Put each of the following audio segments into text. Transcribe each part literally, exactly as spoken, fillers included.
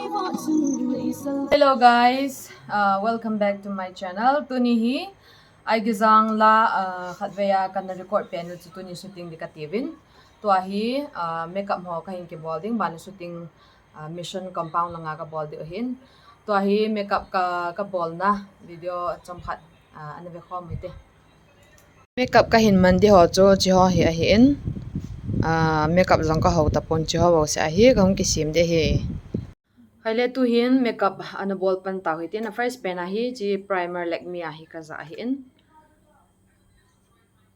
Hello guys, uh, welcome back to my channel. Tuni hi aigijang la, uh, khatvei a kana record pen u chu tuni shooting ding kati uvin. Tua hi, uh, makeup ho kahin kibol ding, bana shooting, uh, Mission Compound langa kabol ding ahin. Tua hi makeup ka, kabolna video chomkhat, uh, ana vekhom uvin te. Makeup kahin man ding ho chu hiche ho hi ahin. Ah, makeup jong kahou tapon, hiche ho bou seh ahi, kahung kisem ding ahi. Hile tuhin makeup ana bol pan tau hite, na first pen a hiche primer Lakme a hi kaja ahin.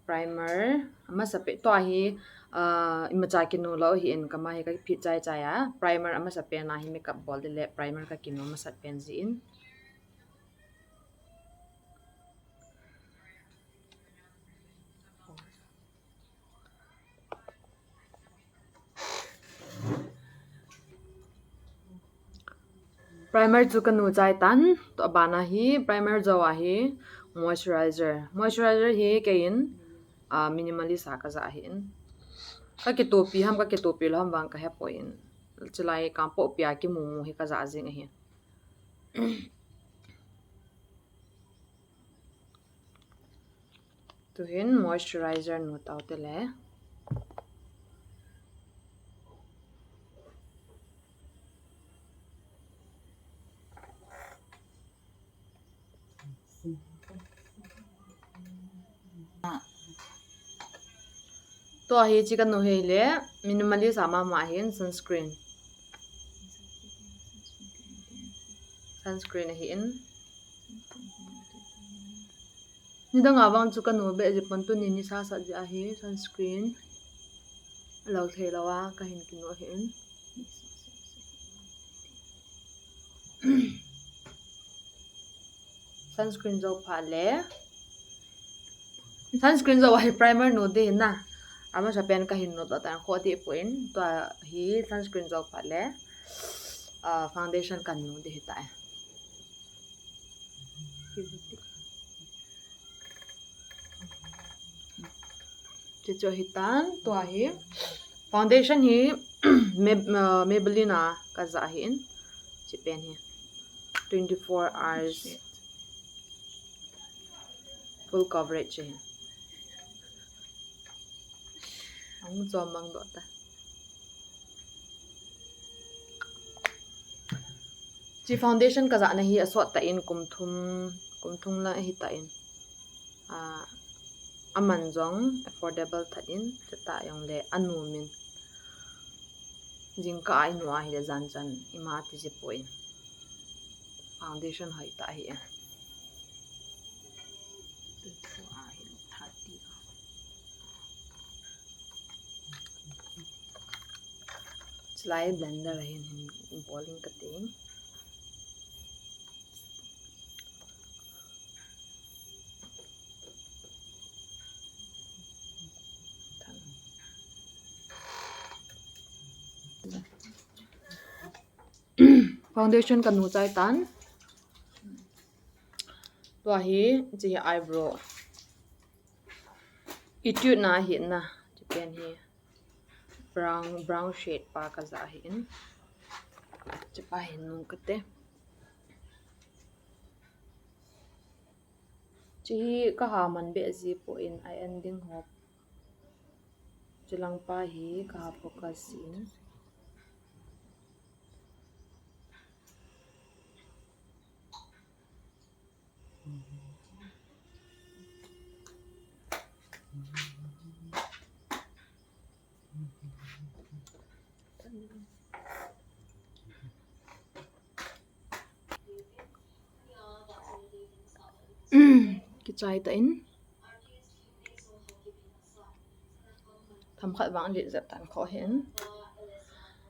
Primer, amasa pen tua hi, ah, imacha kinu lou ahin, kama hi kaphit chai chai a. Primer amasa pen a hi makeup bol ding le primer kakinu amasa pen jin. Primer chu kanu chai tan, tua bana hi primer jou a hi moisturizer. Moisturizer hi keiin, ah, Minimalist a kaja ahin. Kakitopi ham, kakitopi lou ham vang kahepoi. Chulai kangpopi a kimu mu hi kaja jing ahi. Tuhin moisturizer nu tau te le. Tua hiche kanu hile, Minimalist a mama ahin, sunscreen. Sunscreen ahin. Nidang a vang chu kanu beh jipon, tuni nisa sat jeh ahi, sunscreen. Lou thei lou a, kahin kinu ahin. Sunscreen jou phat le. Sunscreen jou a hi primer nu ding ahin na. Amasa pen kahin nu toh tan kho ding poi, tua hi sunscreen jou phat le, ah, foundation kanu ding ahitai. Hiche chu ahitan, tua hi. Foundation hi Meb-, uh, Maybelline a kaja ahin. Hiche pen hi. Twenty-four hours. Full coverage ahin. Ahung chom mang doh ta. Hiche foundation kajahna hi asot tan kum thum, kum thum lang ahitan. Ah, aman jong affordable that in, chutah jongle anom in. Jingkah a inu ahile jan chan ima tiji poi. Foundation hoitah ahi. Thirty. Chulai blender a hin, hin bol in kati. Foundation kanu chai tan. Tua hi, hiche hi eyebrow. Etude na ahin na, hiche pen hi. Brown, brown shade pa kajah ahin. Hiche pa hin nung kate. Hiche hi kaha man beh ji poi, a ending ho. Hiche lang pa hi kaha focus in. Kichai tan. Themkhat vang lit jep tan kho hin.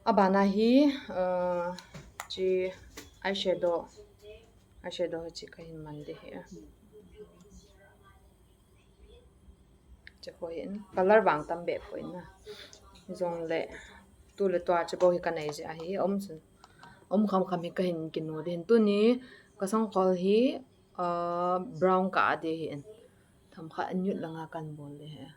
Abana hi, uh, hiche eyeshadow. Eyeshadow hiche kahin man ding ahi. Hiche kho hin. Color vang tam beh poi na. Jongle. Tu le tua hiche bou hi kanei jeh ahi. Um sun. Um kham kham hi kahin kinu ding ahin. Tuni kasangkhol hi, uh, brown ka ding ahin. Themkhat anut langa kan bol ding ahi.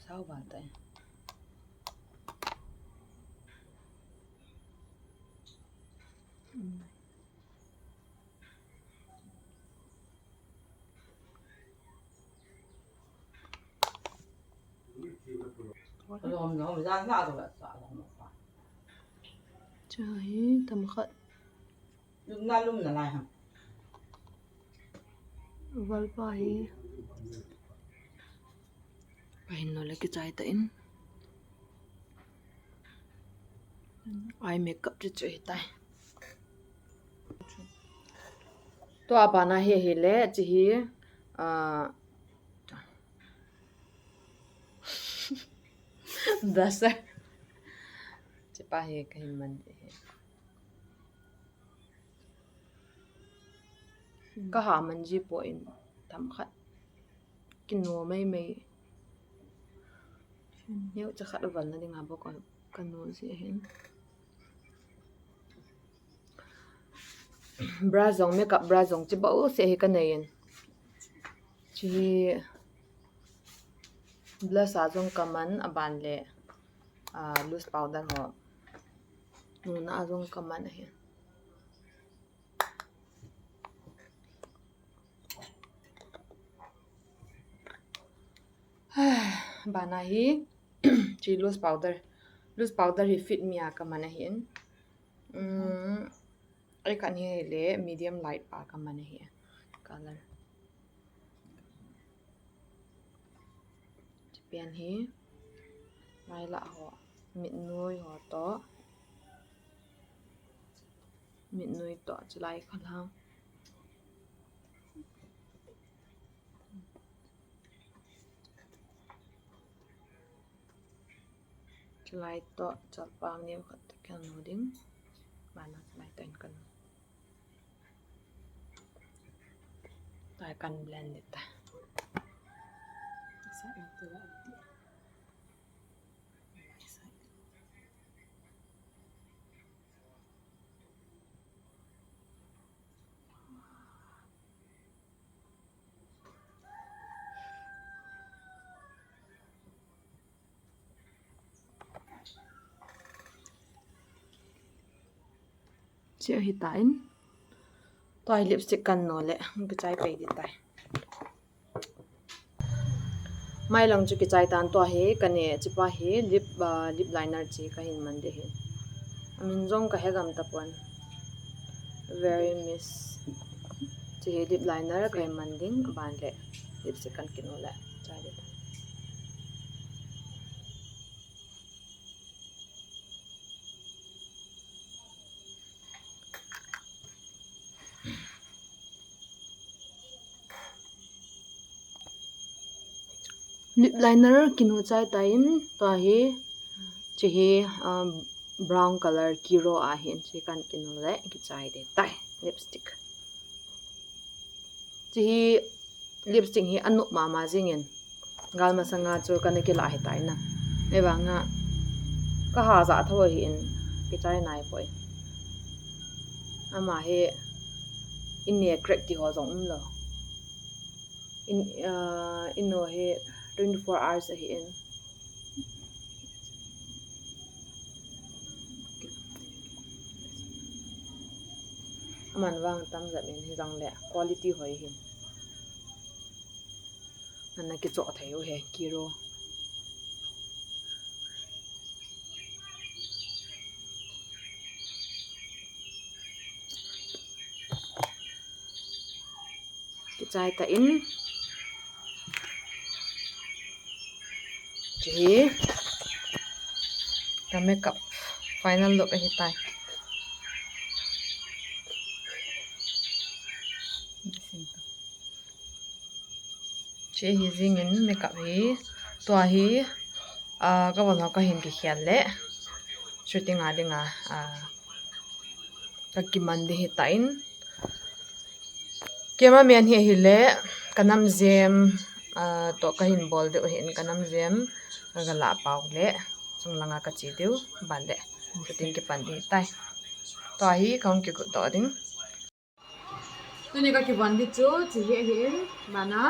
Sao ba tai. Chu hi tam khat. Lum na lum na lai ham. Valpa hi. Pahin no le kichai ta in. Eye makeup chu chu hi tai. Tua bana hi hi le, chi hi, ah, blush. Chi pa hi ka hin man hi. Ka ha man ji po in tam khat. Kino mai mai. Neo cha khat val na ding ha bo ka, ka no ji hin. Brush jong, makeup brush jong chi bou se hi ka nei in. Chi hi blush a jong ka man a ban le, ah, loose powder ho. Nuna a jong ka man ahi. Bana hi, chi loose powder. Loose powder hi Fit Me a ka man ahin. Um, ei khat hi le medium light pa ka man ahi. Color. Chi pen hi. Lai la ho. Mitnoi ho to. Mitnoi to. Chi lai khat lang. Chulai to chalpang neo khat to kan no ding. Bana chulai to in kan no. Tai kan blend ding tai. Sa in tu la ti. Sa in. Chi ahi tan. Tua hi lipstick kan no le, kichai pei ding tai. Mai lang chu kichai tan tua hi, ka ne chi pa hi lip, ah, lip liner chi ka hin man ding hi. Amin jong ka he gam tapon. Very Miss. Chi hi lip liner ka hin man ding, aban le lipstick kan kino le. Chai ding. Lip liner kinu chai tan, tua hi, chi hi, um, brown color kiro ahin, chi kan kinu le, kichai ding tai, lipstick. Chi hi, lipstick hi anop mama jingin, gal masanga chu kana kila ahi tai na. Ahivanga, ka ha ja tho ahin, kichai nai poi. Ama hi, in ne crack ti ho jong um lo. In, ah, in no hi twenty-four hours ahi in. Aman vang tam jat in hi jong le quality hoi hin. Nana kicho thei u he kiro. Kichai tan. Chi hi ka makeup final look ahi tai. Chi hi jingin makeup hi tua hi, ah, ka von ho ka hin kikhel le. Shooting a dinga, ah, ka kiman ding hitan. Cameraman hi ahile, ka namjem, ah, toh kahin bol diu ahin, ka namjem, ka ga lah pau le, chung langa ka che diu, ban le, shooting kipan ding hitai. Tua hi, kahung kigot doh ding. Tuni ka kivon ding chu, hiche hi ahin, bana,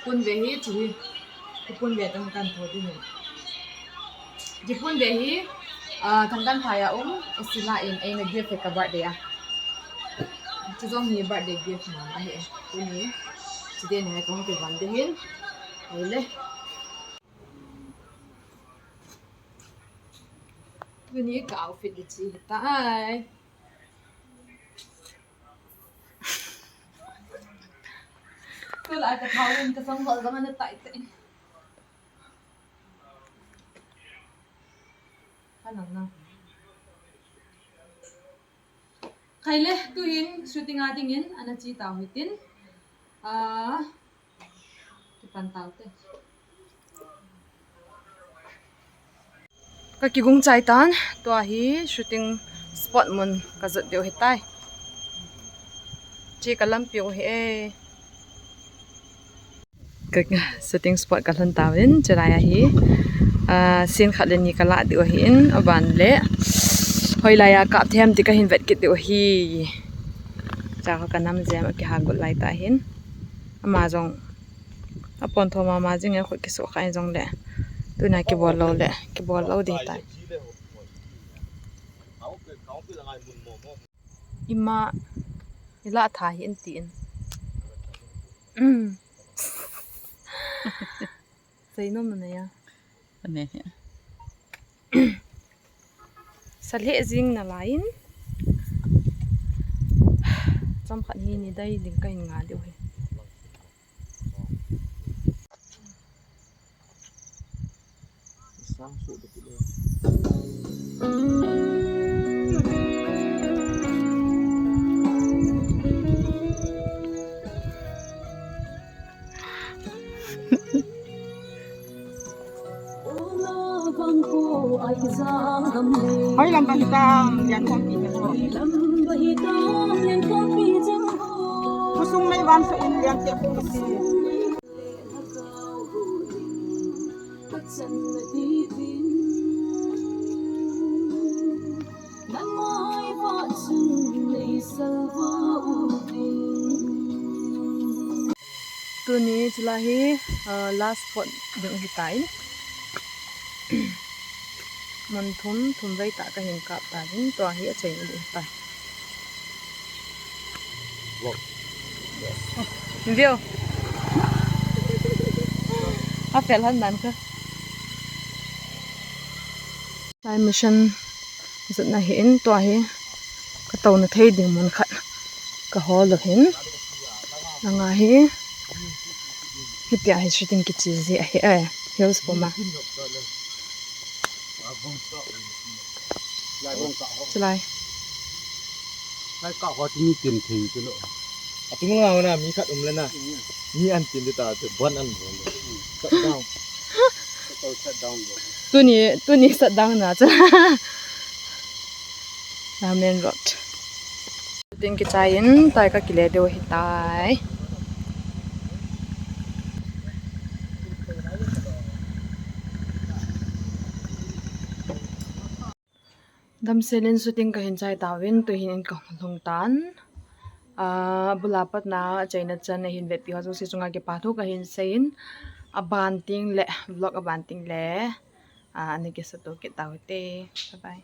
pon ve hi, hiche hi, pon ve tang kan tho ding ahin. Hiche pon ve hi, ah, Thangkanphai a um, Asila in, eina gift ka birthday a. Hiche jong hi birthday gift mama ahi, tuni, hiche ni hi kahung kivon ding ahin, ahile. Tuni ka outfit hiche hitai. Tulai ka thao in ka sang hol jong ana tai tai. Ka nang nang. Khaile, tuhin shooting a dingin ana che tau hitin. Ah, kipan tau te. Ka kigon chai tan, tua hi shooting spot mun ka jot diu hitai. Hiche ka lampi u hi e. Ka shooting spot ka lhun tauvin, chulai a hi, ah, scene khat le ni ka lah diu ahin, aban le, hoilai a kap them ti kahin vet kit diu ahi. Chua ka namjem a kiha got lai tah ahin. Ama jong, apontho mama jing e, khut kiso kha in jong le. Tuna kibol lou le, kibol lou ding tai. Ima, ila tha hi in tin. Seinom na ya. Ane he. Sa lheh jing nalai in. Chomkhat hi ni dai ding kahin nga diu hi. Hoi lam ban tang, lian khompi te ho. Khosung mei van so in lian te khompi. Tuni chulai hi, ah, last spot ding hitai. Mun thum, thum vei tah kahin kap tan, tua hi achaina ding hitai. View. Apel han dan kha. Lai mission jotna hi in tua hi ka touna thei ding mun khat ka hol u hin. Langa hi hitia hi shooting kiche ji ahi e, hills puma. Chulai. Lai ka ho ti ni tin thei tu lo. Atung langa na mi khat um le na. Mi an tin ta te bon an bon. Shut down. Shut down, shut down. Tuni, tuni shut down na chu. La main road. Tin kichai in, tua hi ka kile diu hitai. Damsel in shooting kahin chai tauvin, tuhin in kahung lhung tan. Ah, abul a patna achaina chan ahin vetpi ho jouse chunga kipa thu kahin seiyin, aban teng le, vlog aban teng le, ah, ana kisuto kit tau hite. Bye bye.